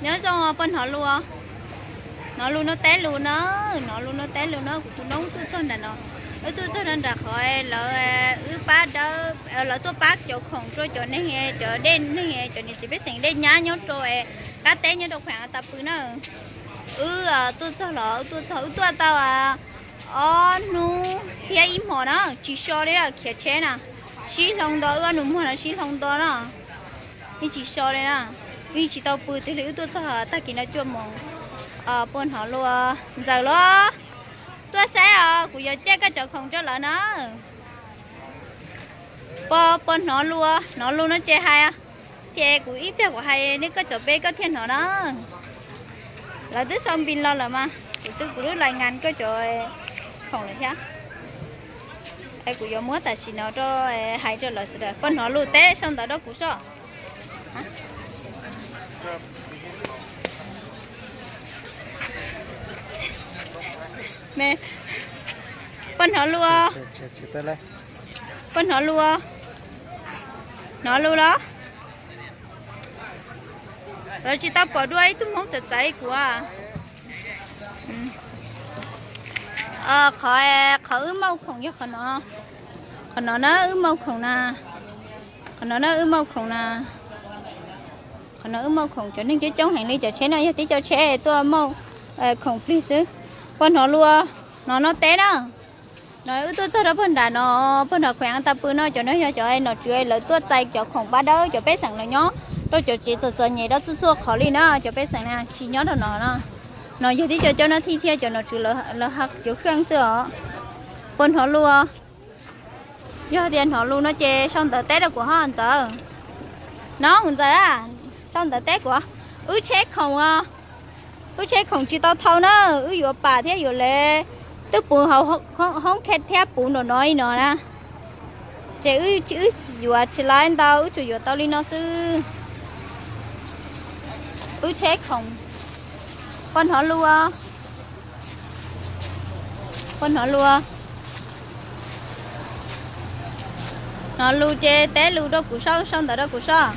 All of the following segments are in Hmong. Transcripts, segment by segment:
Nyob zoo pog Hnov Lus. Hnov Lus no teb lus na, Hnov Lus no teb lus na, kuv tus noob wb tuaj txog nram no, wb tuaj txog nram qhov lawv, wb pab dawb, lawv tuaj pab cov khoom rau cov neeg, cov dej neeg, cov niam txiv pej xeem dej nyab nyob rau qab teb nyob rau Khuees A Tas Pw na. Wb tuaj txog los wb tuaj txog, wb tuaj tau ob hnub thiab ib hmos na, tsis so li, khiav tsheb na, sib hloov nto, wb ob nus muag no sib hloov nto na. Yeej tsis so li na, yeej tsis tau pw twg li, wb tuaj txog tag kis no cuaj moos. Pog Hnov Lus, Ntxawm los tuaj saib os, kuv yuav caij koj cov khoom rau lawv na. Pog, pog Hnov Lus, Hnov Lus no ces hais tias kuv ib pliag kuv hais nej koj cov peb koj thiaj hnov na. Lawv twb sau npis los lawm mas kuv twb, kuv lub lais ngas koj cov khoom lawm thiab. Kuv yuav muab tam sim no rau, hais rau lawv sawv daws, pog Hnov Lus teb sau ntawv rau kuv soj. Pog Hnov Lus, pog Hnov Lus, Hnov Lus los? Lawv tsis tau pom dua ib tug Hmoob txawv txawv li kuv. Qhov, qhov wb muaj khoom yog qhov no, qhov no na wb muaj khoom na, qhov no na wb muaj khoom na. Qhov no wb muaj khoom, cov neeg coob coob heev li, cov tsheb no yog tib co tsheb tuaj muaj khoom plig xwb. Pog Hnov Lus, Hnov no teb na. No wb tuaj txog rau pog nram no, pog nram Khuees A Tas Pw no, cov no yog cov nom tswv lawv tuaj txais cov khoom pab dawb cov pej xeem lawv nyob rau cov tsev txom txom nyem rau txhua txhua qhov li na, cov pej xeem na tsis nyob rau no na. No yog tib co coj nab thij thiab cov nom tswv lawv, lawv hais cuv khaj xwb os. Pog Hnov Lus, yog tias Hnov Lus no ces sau ntawv teb rau kuv ho Ntxawm. No Ntxawm, sau ntawv teb kuv, wb tsheb khoom, wb tsheb khoom tsis tau thau na, wb yuav pam thiab yuav lev, twb puv hauv hoob khe thiab puv nraum no ib no na. Ces wb, wb yuav tsis laib ntau, wb tsuas yuav tau li no xwb. Wb tsheb khoom. Pog Hnov Lus, pog Hnov Lus, Hnov Lus ces teb lus rau kuv soj, sau ntawv rau kuv soj.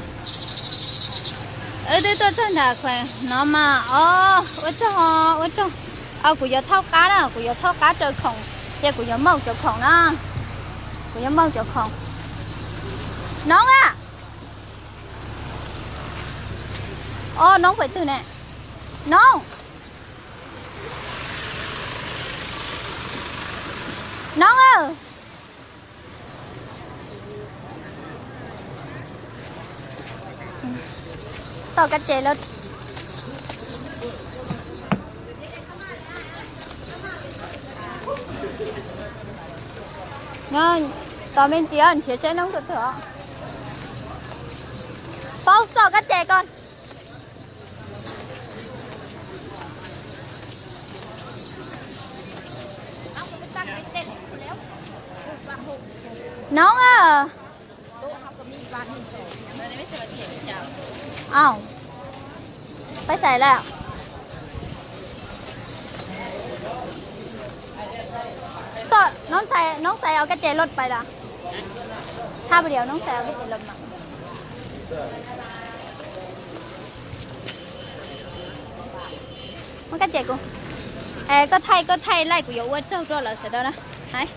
Wb twb tuaj txog nram Khuees no mas, o, ua tsaug, ua tsaug. Kuv yuav thauj qab na, kuv yuav thauj qab raws khoom, ces kuv yuav muaj cov khoom na, kuv yuav muaj cov khoom. Noob a, o, noob pem twg ne? Noob, noob, tau kab ces lawm. Tos me ntsis, nrhiav seb noob rau twg os. Paub txoj kab ces ko. Noob a. Peb xais lawm. Noob xais, noob xais os, kab ces loj pais lawm. Thaj video noob xais os, kab ces loj mas. Muab kab ces kuv. Es koj thaij, koj thaij laij kuv yuav ua tsaug rau lawv sawv daws na. Hais.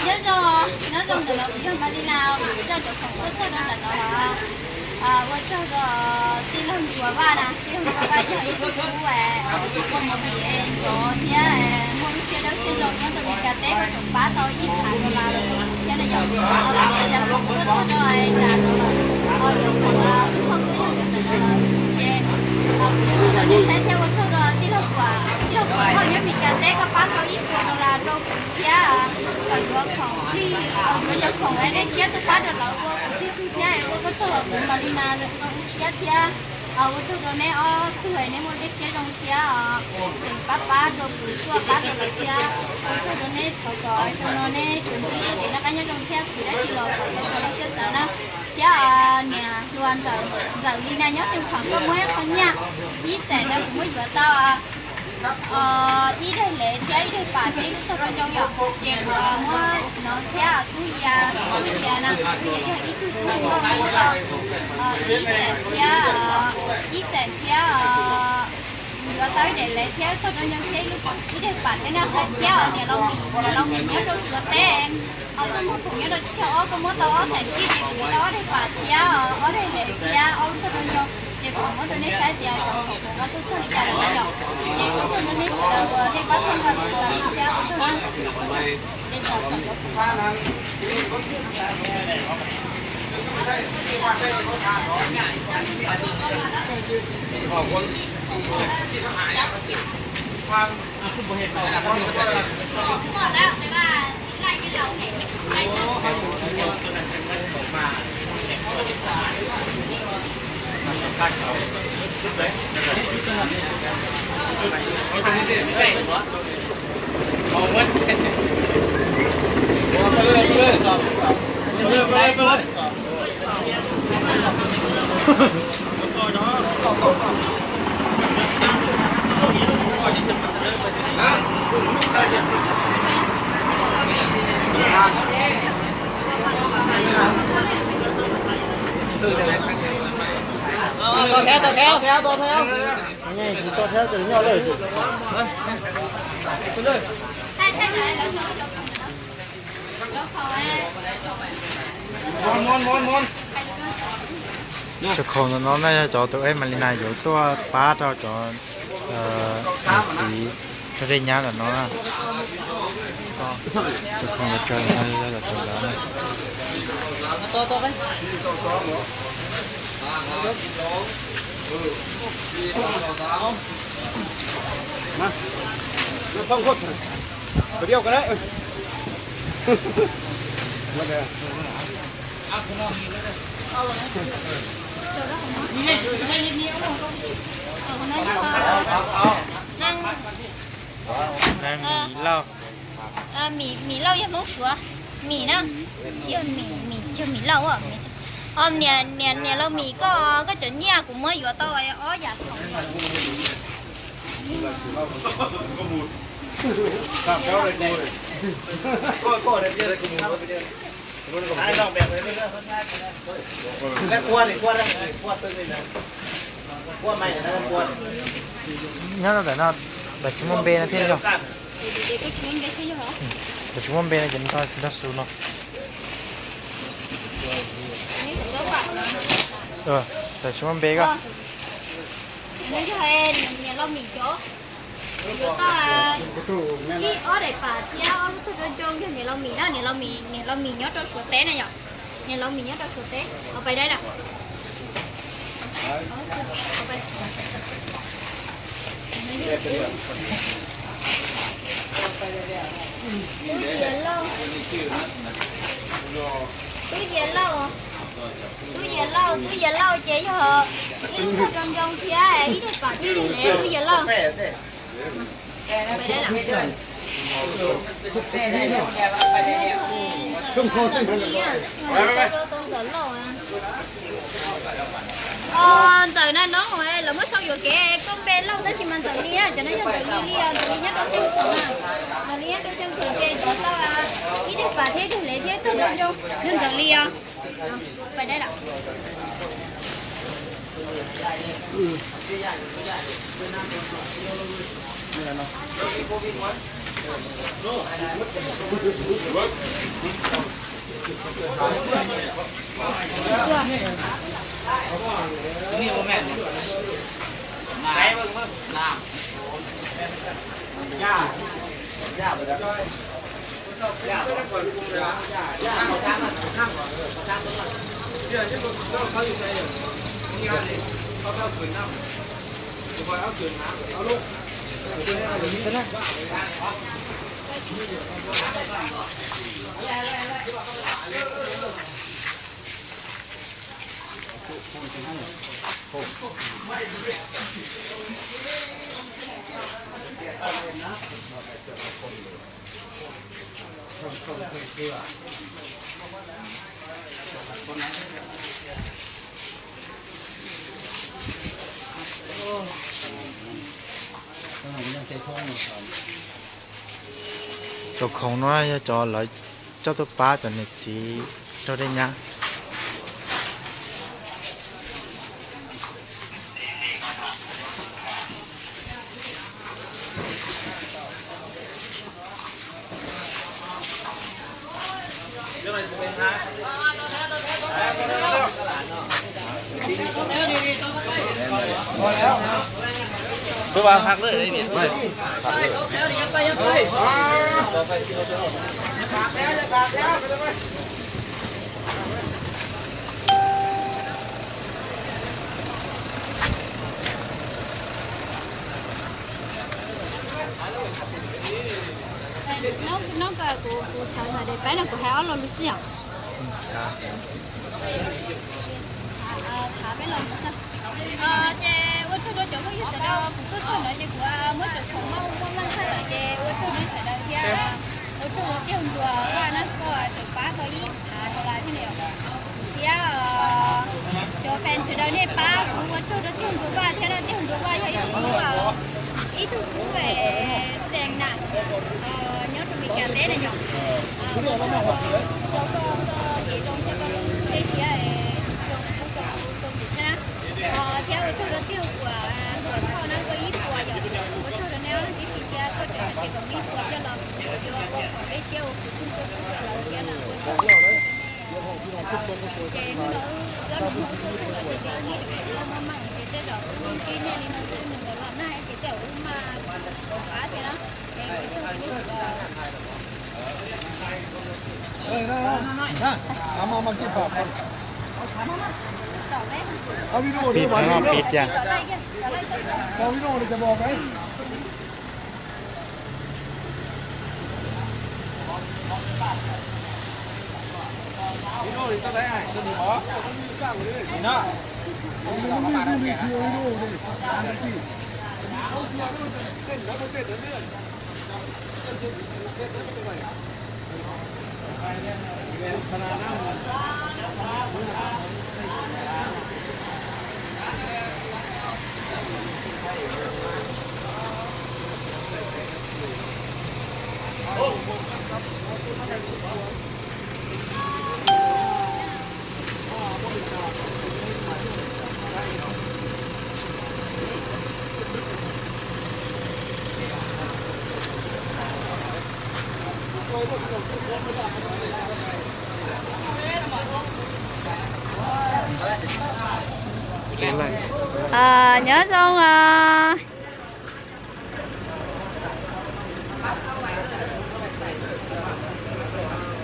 Nyob zoo, nyob zoo, ntawm no kuv yog Malina, kuv coj cov khoom tuaj txog rau ntawm no los. Ua tsaug rau tij laug Ntsuas Vaj na, tij laug Ntsuas Vaj yog ib tug tub uas ua movie nrov thiab muaj lub siab dawb siab zoo nyob rau Meskas teb, koj tseem pab tau ib phav dollar rau kuv thiab na yom. Kuv cov khoom tuaj txog rau ntawm no los, yog kuv tus kheej tuaj yog cov ntawm no los ces kuv yuav rau nej saib thiab ua tsaug rau tij laug Ntsuas, tij laug Ntsuas Vaj nyob Meskas teb, koj pab tau ib puas dollar rau kuv thiab kom yuav khoom, yuav cov khoom dej siab tuaj pab rau lawv ua kwv tij thiab ua koj tsaug los kuv Malina siab thiab. Ua tsaug rau neb ob tug, neb muaj dej siab zoo thiab tseem pab pab rau kuv tuaj pab rau lawv thiab. Ua tsaug rau neb, thov kom zoo no neb tseem ntsib tej kev noj qab nyob zoo thiab khwv dab tsi los kom tau raws li siab xav na. Thiab niam hluas Ntxawm Li na nyob Xeev Khuam, koj muab qhov nyiaj ib xees no kuv muab yuav tau ib daim lev thiab ib daig pam thiab ib lub tog rau ncoo yom. Ces kuv muab no thiab Tub Yia, Tub Yia na, Tub Yia yog ib tug tub, koj muab tau ib xees thiab, ib xees thiab yuav tau ib daim lev thiab tog rau ncoo thiab ib daig pam thiab na. Thiab niam laus Mim, niam laus Mim nyob rau Suav teb, ho tuaj muag khoom nyob rau tsib caug ob, koj muab tau ob xees kib ces kuv yuav tau ob daig pam thiab ob daig lev thiab ob lub tog rau ncoo. Ces kuv muab rau nej saib tias cov khoom kuv muab tuaj txog li cas lawm na yom. Ces ua tsaug rau nej sawv daws uas nej pab txhawb nqa kuv thiab ua tsaug na. Tos thiab, tos thiab. Kuv tos thiab, tos nyob lawm. Cov khoom ntawm no na yog cov tus ej Malina yuav tuaj pab rau cov niam txiv rau dej nyab ntawm no na. Cov khoom ntawm no yog cov ntawd na. Neeg Mim Lauj. Mim, Mim Lauj yog Hmoob Suav. Mim na, tsis yog Mim, Mim tsis yog Mim Lauj. Niam, niam laus Mim, koj, koj cov nyiaj kuv muab yuav tau ob yam khoom. Nyob rau ntawm no, lawv tsis muaj npe no thiab yog? Lawv tsis muaj npe no ces nrog xus no. Lawv tsis muaj npe ko. Yuav tau ib ob daim pam thiab ob lub tug rau ncoo yog niam laus Mim na, niam laus Mim, niam laus Mim nyob rau Suav teb na yom. Niam laus Mim nyob rau Suav teb, au pais dai lawm. Tub Yias Lauj, Tub Yias Lauj, Tub Yias Lauj, Tub Yias Lauj ces yog ib lub tug rau ncoo thiab ib daim pam thiab li ne, Tub Yias Lauj. Ntxawm na no lawv muab sau yuam kev koj npe Lauj tab sis mas Ntxawm Lis na, cov no yog Ntxawm Lis li os, Ntxawm Lis nyob rau Xeev Khuam na. Ntxawm Lis nyob rau Xeev Khuam ces yuav tau ib daim pam thiab ib daim lev thiab ib tug rau ncoo, yog Ntxawm Lis os. Pais dai lawm. Cov khoom no yog cov lawv coj tuaj pab cov niam txiv raug dej nyab. Hnub no kuv kuv sawv ntawm daim peb no kuv hais ob lo lus xwb yom. Thav peb lo lus xwb. Ces ua tsaug rau cov phooj ywg sawv daws kuv tuaj txog ntawd ces kuv muab cov khoom muaj muaj meej tag lawm ces ua tsaug nej sawv daws thiab ua tsaug rau tij Hauv Nruas Vaj na, koj tseem pab tau ib phav dollar thiab na yom. Thiab cov fans sawv daws nej pab kuv ua tsaug rau tij Hauv Nruas Vaj thiab na, tij Hauv Nruas Vaj yog ib tug tub, ib tug tub xeem na, nyob rau Meskas teb na yom. Ua tsaug rau koj, koj kev zoo thiab koj lub npe siab zoo, zoo thiab na. Thiab ua tsaug rau tij Hauv Kuam, Kuam Thoj na, koj ib puas yom, ua tsaug rau nej ob leeg tib si thiab koj tseem hais tias kom ib puas thiab los yuav ua kom npe siab ua kuv tug tub rau lawv thiab na, ua tsaug rau nej. Ces hnub no wb, wb tuaj txog lawm ces wb neb tseem hais loj maj mam ces tej zaum wb ntsib nej li no wb nws los nag ces tej zaum wb maj qab thiab na. Pib no pib tiag. Nyob zoo os.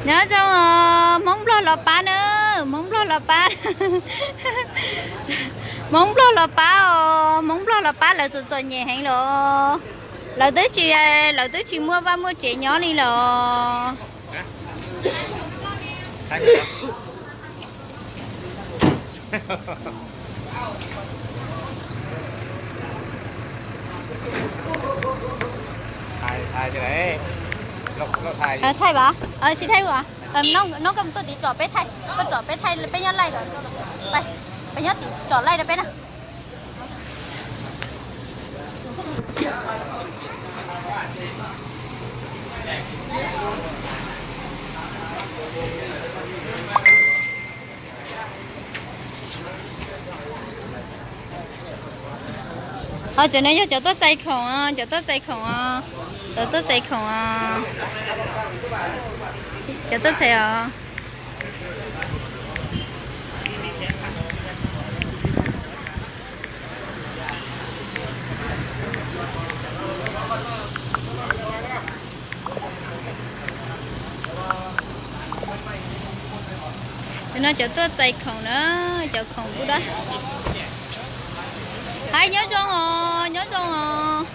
Nyob zoo os, Hmoob Nplog los pab na, Hmoob Nplog los pab. Hmoob Nplog los pab os, Hmoob Nplog los pab lawv txom txom nyem heev los. Lawv twb tsis, lawv twb tsis muaj vaj muaj tsev nyob li los. Thaij vas, tsis thaij ua. Nov koj mus tuaj tim tsom peb thaij, tuaj tsom peb thaij, peb nyob laij, peb nyob tim tsom laij rau peb na. Ho cov no yog cov tuaj txais khoom, cov tuaj txais khoom, cov tuaj txais khoom, cov tuaj txais os. Cov no cov tuaj txais khoom na, cov khoom kuv dab. Hais nyob zoo os, nyob zoo os.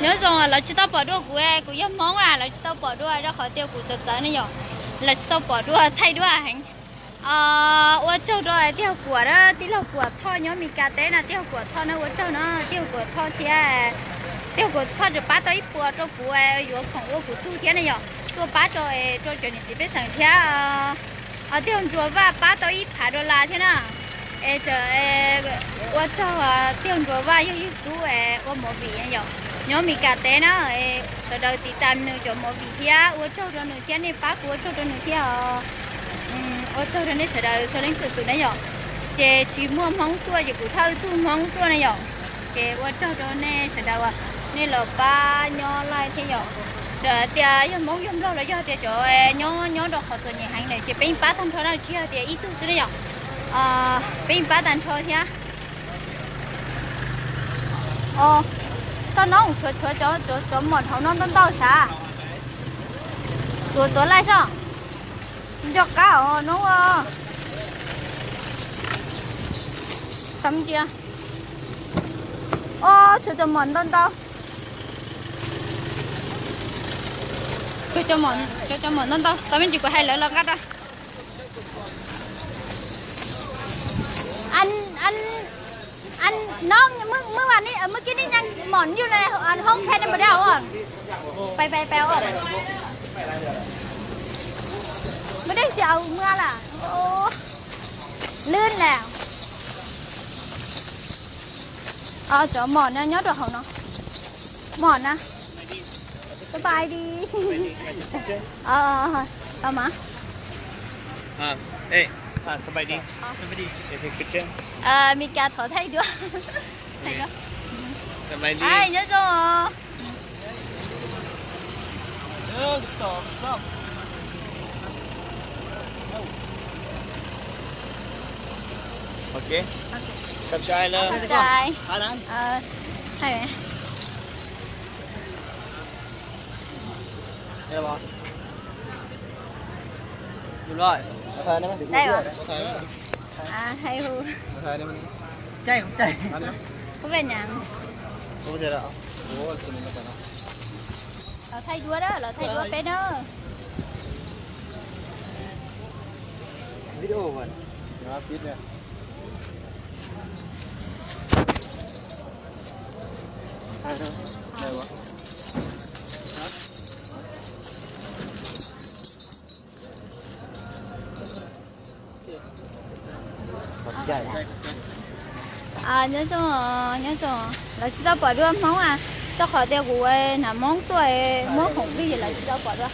Nyob zoo, lawv tsis tau pom dua kuv, kuv yog Hmoob na, lawv tsis tau pom dua rau qhov tias kuv txawv txawv ne yom. Lawv tsis tau pom dua, thaij dua heev. Ua tsaug rau tij laug Kuam, tij laug Kuam Thoj nyob Mes Kas teb na, tij laug Kuam Thoj na, ua tsaug na, tij laug Kuam Thoj thiab. Tij laug Kuam Thoj tseem pab tau ib puas rau kuv, yuav khoom ua kuv tug thiab ne yom, tuaj pab rau, rau cov niam txiv pej xeem thiab. Tij laug Ntsuas Vaj pab tau ib phav dollar thiab na. Es ua tsaug, tij laug Ntsuas Vaj yog yug tub ua movie yom, nyob Mes Kas teb na. Sawv daws tiv tas nws cov movie thiab, ua tsaug rau nws thiab, nej pab kuv ua tsaug rau nws thiab os. Ua tsaug rau nej sawv daws txhua leej txhua tus na yom. Ces tsis muaj Hmoob tuaj ces kuv thauj ib tug Hmoob tuaj na yom. Ces ua tsaug rau nej sawv daws uas nej los pab nyob laij thiab yom. Txawm tias yog Hmoob yog Nplog los yog tias cov nyob nyob rau qhov txom nyem heev lawm ces peb yeej pab tag nrho na, tsis yog tias ib tug xwb na yom. Peb yeej pab tag nrho thiab. Txoj no tshuav tshuav cov mom hauv no ntau ntau sav. Tuav tuav laij soj. Tsis nco qab os no. Tam cia. Tshuav cov mom ntau ntau. Tshuav cov mom ntau ntau, tam me ntsis kuv hais lawv los nqa rau. Anh, anh, anh nói mới, mới qua, mới kia đi nhắn mỏng như này, anh không thấy em ở đâu à? Bay, bay, bay, bay. Mới đây chào mưa là. Ô,ลื่n nè. Ờ, cov mom no nyob rau hauv no. Mom na. Bye bye đi. Ờ, ờ, ờ, tao mà. Ờ, Mika thov thay đũa. Thay đũa. Ai, nhớ rồi. Ok. Cảm ơn. Cảm ơn. Ờ, hay. Đây rồi. Đây rồi. À, hay hu. Có về nhà. Lawv thaij duab đó, lawv thaij duab peb đó. Nyob zoo, nyob zoo. Lawv tsis tau pom dua Hmoob a. Rau qhov tias kuv hnav Hmoob tuaj muab khoom plig ces lawv tsis tau pom dua.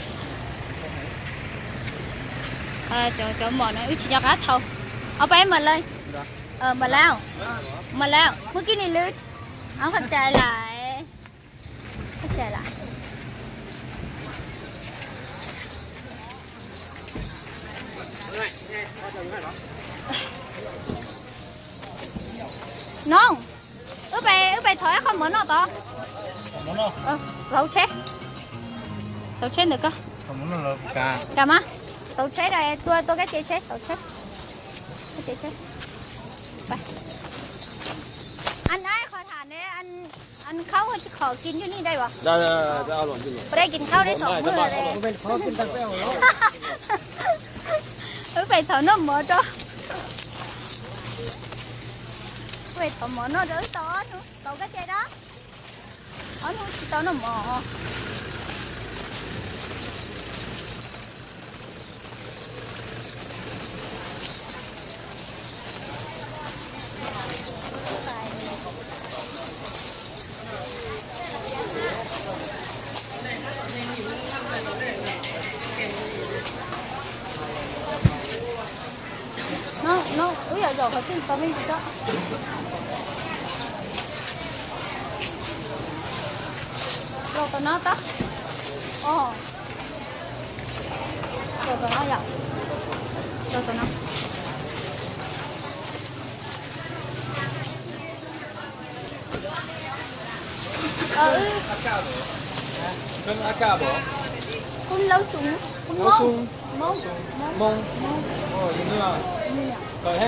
Cov mom no wb tsis nco qab thaum. Ov, peb mam lawm. Mam lawm, mam lawm, muab kib ni lwb. Ov, qhov cai lais, qhov cai lais. No, wb pais, wb pais thov ib qho mov noj tod. Xauv tsheb, xauv tsheb ntawm ko. Kam mas, xauv tsheb, tua, tua kab ce tsheb, xauv tsheb. Anh ơi, khỏi thả nè, anh, anh không có khỏi kinh cho nên đây bảo. Đây, đây, đây, đây, ăn lộn chứ nhỉ? Ở đây kinh không đấy, sổ mưa đây. Wb pais thov noj mov tso. Wb pais thov mov noj tso, wb tau ob hnub, tau kab ce da. Ob hnub tsis tau noj mov. No, no, wb yam zaum qhov twg tau me ntsis tso. Zaum tom no tau. Zaum tom no yom. Zaum tom no. Koj lub xum, Hmoob, Hmoob, Hmoob. Xiab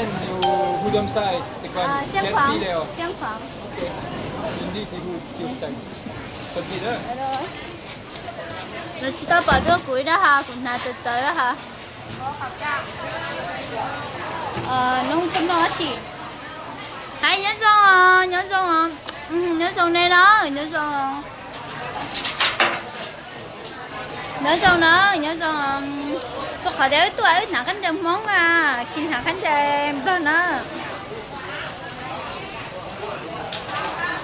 Khuam, Xiab Khuam. Lawv tsis tau pom txog kuv ib dab ha, kuv hnav txawv txawv dab ha. Nub tus noj dab tsi? Hais nyob zoo, nyob zoo, nyob zoo nej na, nyob zoo. Nyob zoo na, nyob zoo. Rau qhov tias wb tuaj wb hnav khaub ncaws Hmoob a, tsis hnav khaub ncaws Nplog na.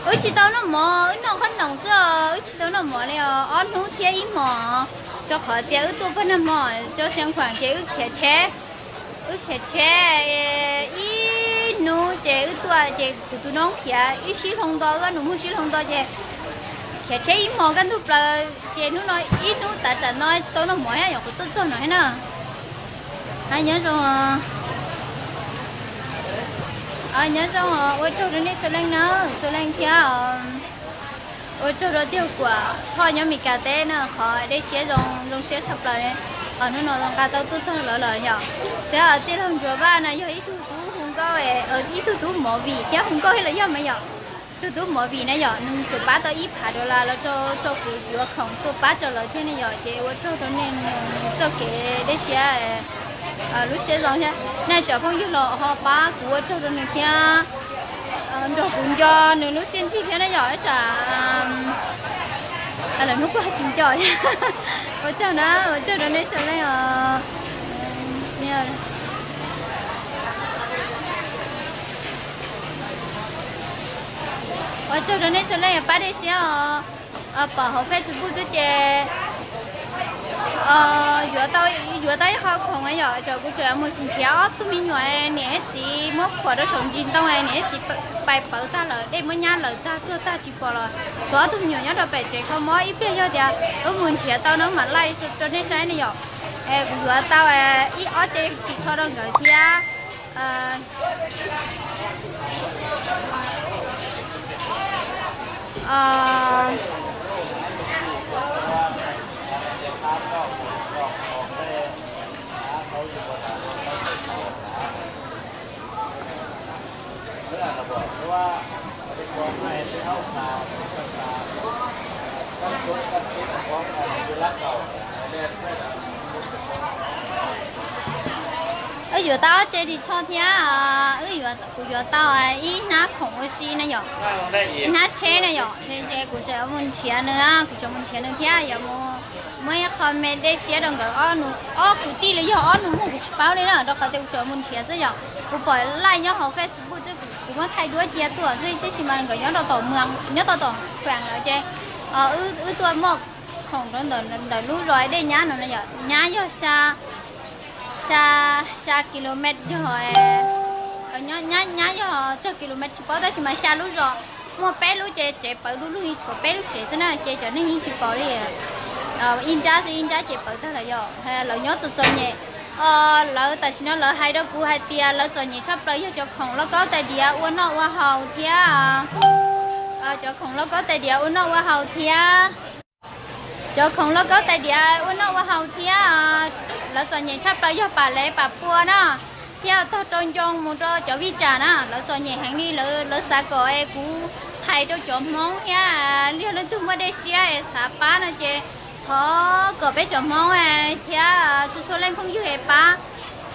Wb tsis tau noj mov, wb noj qhob noom xwb os, wb tsis tau noj mov li os, ob hnub thiab ib hmos. Rau qhov tias wb tuaj pag nag hmo rau Xiav Khuam ces wb khiav tsheb, wb khiav tsheb ib hnub ces wb tuaj ces kuv tus noob khiav ib sib hloov nto, wb ob nus muag sib hloov nto ces khiav tsheb ib hmos kaj ntug plaws ces hnub no ib hnub tav tsam no tau noj mov thiab yom, kuv tuaj txog no thiab na. Nyob zoo, nyob zoo, ua tsaug rau nej txhua leej na, txhua leej thiab. Ua tsaug rau tij Kuam Thoj nyob Meskas teb na, qhov dej siab zoo, zoo siab tshaj plaws li. Qhov hnub no nqa tau tuaj txog lawv lawm yom. Thiab tij laug Ntsuag Vaj no yog ib tug tub hu nkauj, ib tug tub movie thiab hu nkauj thiab los yog mas yom. Tug tub movie na yom, nws tsuas pab tau ib phav dollar los rau kuv yuav khoom tuaj pab rau lawv thiab ne yom, ces ua tsaug rau nej txoj kev dej siab, lub siab zoo thiab. Nej cov phooj ywg los ho pab kuv ua tsaug rau nws thiab. Nrog kuv nco nws lub txiaj ntsig thiab na yom, ib tsam lwm hnub kuj tsis nco thiab. Ua tsaug na, ua tsaug rau nej txhua leej os. Ua tsaug rau nej txhua leej pab dej siab os. Pom hauv Facebook xwb ces yuav tau, yuav tau ib qho khoom yom, tsam kuv tseem mus nrhiav ob tug me nyuam niam thiab txiv muab khuam rau saum ntsis ntoo, niam thiab txiv pais pawv tag lawm, dej muab nyab lawm tag tuag tag tsis pom los tshuav ob tug me nyuam nyob rau pem tsev kho mob, ib pliag yog tias wb mus nrhiav tau no mam laij rau nej saib ne yom. Kuv yuav tau ib ob ce ris tsho rau nkawd thiab. Wb yuav tau ob ce ris tsho thiab, kuv yuav tau ib hnab khoom ua si na yom, ib hnab tsheb na yom, ces kuv tseem mus nrhiav nws, kuv tseem mus nrhiav nws thiab yuav mus muab ib qho me dej siab rau nkawd ob nus, ob kwv tij los yog ob nus muag kuv tsis paub li na, rau qhov tias kuv tseem mus nrhiav xwb yom. Kuv pom laij nyob hauv Facebook xwb, kuv muab thaij duab cia tuaj xwb, tab sis mas nkawd nyob rau tom, nyob rau tom fam lawm ces Wb tuaj muaj khoom rau ntawm lub zos Dej Nyab no no yom, nyab yog xya, xya kilomet yog, nyab yog tsawg kilomet tsis paub tab sis mas xya lub zos, muaj peb lub ces tsev pawv du lug, tshuav peb lub tsev xwb na ces cov neeg yeej tsis pom li. Ib nrab xwb, ib nrab ces pawv tag lawm yom. Lawv nyob txom txom nyem. Lawv tam sim no lawv hais rau kuv hais tias lawv txom nyem tshaj plaws yog cov khoom lauj kaub tais diav ua noj ua haus thiab, cov khoom lauj kaub tais diav ua noj ua haus thiab. Cov khoom lauj kaub tais diav ua noj ua haus thiab. Lawv txom nyem tshaj plaws yog pam lev pam pua na, thiab tog rau ncoo mus rau cov vij tsam na. Lawv txom nyem heev li, lawv xav kom es kuv hais rau cov Hmoob thiab, yog leej twg muaj dej siab es xav pab no ces thov kom peb cov Hmoob thiab txhua txhua leej phooj ywg es pab,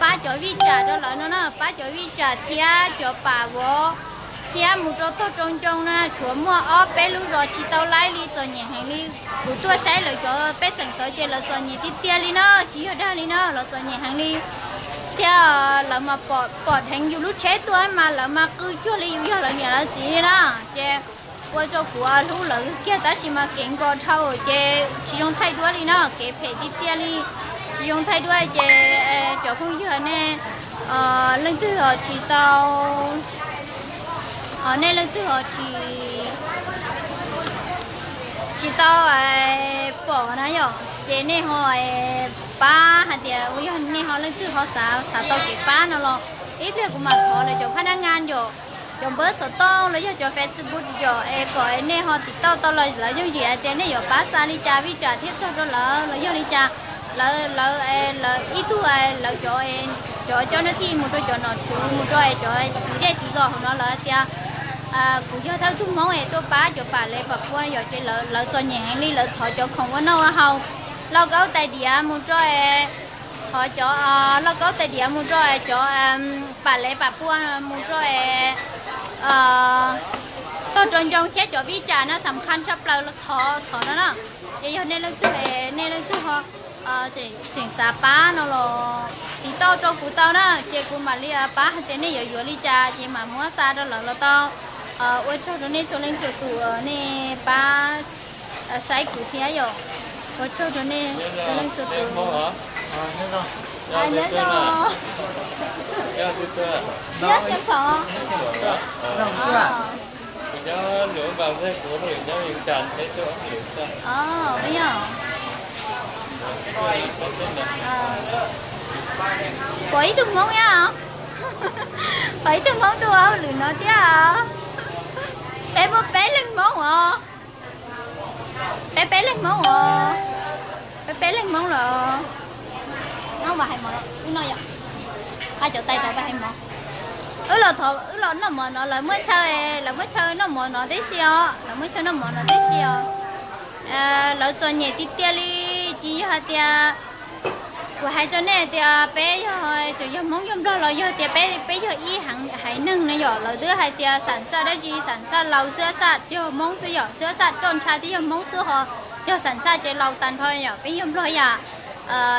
pab cov vij tsam rau lawv no na, pab cov vij tsam thiab cov pam vov thiab mus rau tog rau ncoo na. Tshuav muaj ob peb lub zos tsis tau laib li, txom nyem heev li. Kuv tuaj saib lawv cov pej xeem tod ces lawv txom nyem tiag tiag li na, tsis yog dag li na, lawv txom nyem heev li. Thiab lawv mas pom dheev yus lub tsheb tuaj mas lawv mas qw cuag li yus yog lawv niam lawv txiv li na. Ces ua rau kuv hlub lawv kiag tab sis mas kev nkaus dhau ces tsis zoo thaij duab li na, kev phem tiag tiag li, tsis zoo thaij duab ces cov phooj ywg nej leej twg ho tsis tau, nej leej twg ho tsis, tsis tau pom na yom, ces nej ho pab hais tias yog nej ho leej twg ho xav, xav tau kev pab no los ib pliag kuv mam thov lawv cov phab nab nga yom, cov npawb xov tooj los yog cov Facebook yom, es kom nej ho tim tauj tau los lawv yooj yim hais tias nej yuav pab xa li cas vij tsam thiab txog rau lawv los yog li cas. Lawv, lawv, lawv ib tug, lawv cov, cov coj nab thij mus rau cov nom tswv, mus rau cov tswv zej tswv zos hauv no lawv tias kuv yog thawj tug Hmoob es tuaj pab cov pam lev pam pua yom, ces lawv txom nyem heev li, lawv thov cov khoom ua noj ua haus, lauj kaub tais diav mus rau, thov cov lauj kaub tais diav mus rau cov pam lev pam pua, mus rau tog rau ncoo thiab cov vij tsam no xam khas tshaj plaws, thov, thov no na. Ces yog nej leej twg, nej leej twg ho tseem xav pab no los tim tauj rau kuv tau na, ces kuv mam li pab hais tias nej yuav yuav li cas ces mam muab xa rau lawv los tau. Ua tsaug rau nej txhua leej txhua tus nej pab saib kuv thiab yom. Ua tsaug rau nej txhua leej txhua tus. Nyob zoo. Nyob xeev phoom. Pom ib tug Hmoob thiab os. Pom ib tug Hmoob tuaj ua hauj lwm no thiab os. Peb muaj peb leeg Hmoob os. Peb peb leeg Hmoob os. Peb peb leeg Hmoob los. Wb no yom, pab cov tais tod pab hais mov. Wb los, wb los noj mov no, lawv muab chaw, lawv muab chaw noj mov no tib si os, lawv muab chaw noj mov no tib si os. Lawv txom nyem tiag tiag li, tsis yog hais tias, kuv hais rau nej tias peb yog, tseem yog Hmoob yog Nplog los yog tias peb, peb yog ib haiv neeg no yom, lawv twb hais tias xam xaj dab tsi, xam xaj laus xwb, xam yog Hmoob xwb yom, xwb xam roj ntsha twb yog Hmoob xwb ho, yog xam xaj ces laus tag nrho yom, peb yog Nplog yom.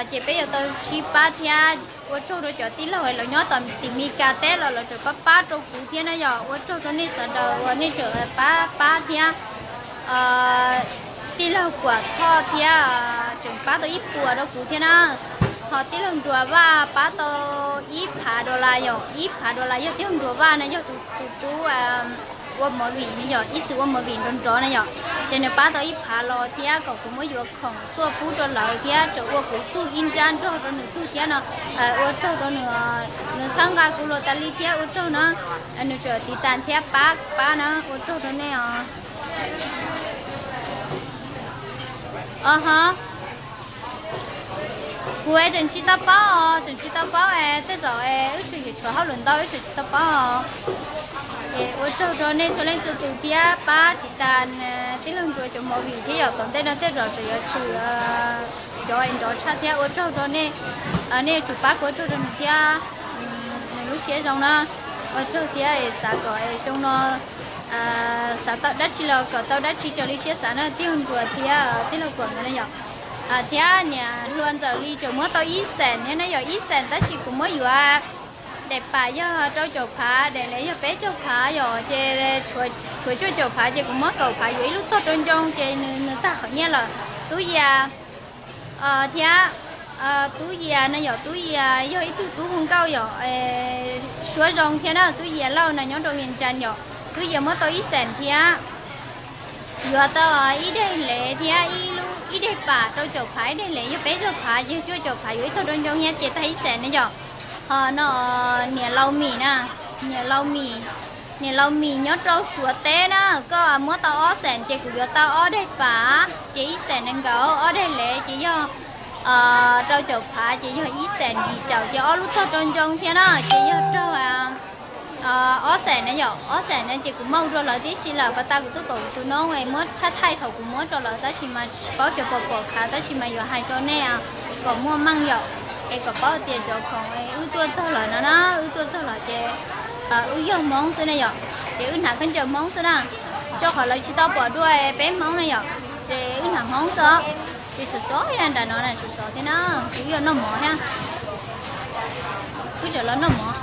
Ces peb yuav tau sib pab thiab. Ua tsaug rau cov tij laug lawv nyob tom tim Mes Kas teb los lawv tseem pab pab rau kuv thiab na yom. Ua tsaug rau nej sawv daws uas nej tseem pab pab thiab. Tij laug Kuam Thoj thiab tseem pab tau ib puas rau kuv thiab na. Ho tij laug Nruas Vaj pab tau ib phav dollar yom, ib phav dollar yog tij laug Nruas Vaj na yog tus, tus tub ua movie na yom, ib txwm ua movie nrov nrov na yom, ces nws pab tau ib phav los thiab kom kuv muab yuav khoom tuaj pub rau lawv thiab tseem ua kuv tug ib nrab nrog rau nws tug thiab no. Ua tsaug rau nws, nws txhawb nqa kuv los tas li thiab ua tsaug na. Nws tseem tiv tas thiab pab pab na, ua tsaug rau nej os. Os ho, kuv es tseem tsis tau paub os, tseem tsis tau paub es tej zaum es wb tseem yuav tshuav hauj lwm ntau wb tseem tsis tau paub os. Es ua tsaug rau nej txhua leej txhua tus thiab pab tiv tas tij laug Nruas cov movie thiab yom, tom ntej no tej zaum tseem yuav tshwm cov es nrov tshaj thiab ua tsaug rau nej. Nej yuav tsum pab kuv ua tsaug rau nws thiab, nws lub siab zoo na. Ua tsaug thiab es xav kom es xyoo no xav tau dab tsi los kom tau dab tsi raws li siab xav na tij laug Nruas thiab tij laug Kuam nkawd na yom. Thiab niam hluas Ntxawm Lis tseem muab tau ib xees thiab na yom, ib xees tab sis kuv muab yuav daim pam yog rau caum phav, daim lev yog peb caug phav yom, ces tshuav cuaj caum phav ces kuv muab kaum phav yuav ib lub tog rau ncoo ces nws, nws tag qhov nyiaj lawm. Tub Yias thiab, Tub Yias no yog, Tub Yias yog ib tug tub hu nkauj yom, suab zoo thiab na. Tub Yias Lauj no nyob rau Vias Cas yom, Tub Yias muab tau ib xees thiab yuav tau ib daig lev thiab ib lub, ib daig pam rau caum phav, ib daig lev yog peb caug phav, ces yog cuaj caum phav, yuav ib tog rau ncoo nyab ces tag ib xees ne yom. Ho no niam laus Mim na, niam laus Mim, niam laus Mim nyob rau Suav teb na, koj muab tau ob xees ces kuv yuav tau ob daig pam ces ib xees nees nkaum, ob daig lev ces yog rau caum phav ces yog ib xees yim caum, ces ob lub tog rau ncoo thiab na ces yog raug ob xees na yom. Ob xees na ces kuv muab rau lawv tib si lawm, pas tas kuv twb kom kuv tus noob muab thaij thaij thaum kuv muab rau lawv, tab sis mas tsis paub xyov puas pom khav, tab sis mas yuav hais rau nej kom muaj meej yom, es kom paub tias cov khoom wb tuaj txog lawm no na, wb tuaj txog lawm ces wb yog Hmoob xwb ne yom, ces wb hnav khaub ncaws Hmoob xwb na, rau qhov lawv tsis tau pom dua peb Hmoob ne yom, ces wb hnav Hmoob xwb. Ces sov sov nram no na, sov sov thiab na, ces wb yuav noj mov thiab, wb tseem los noj mov.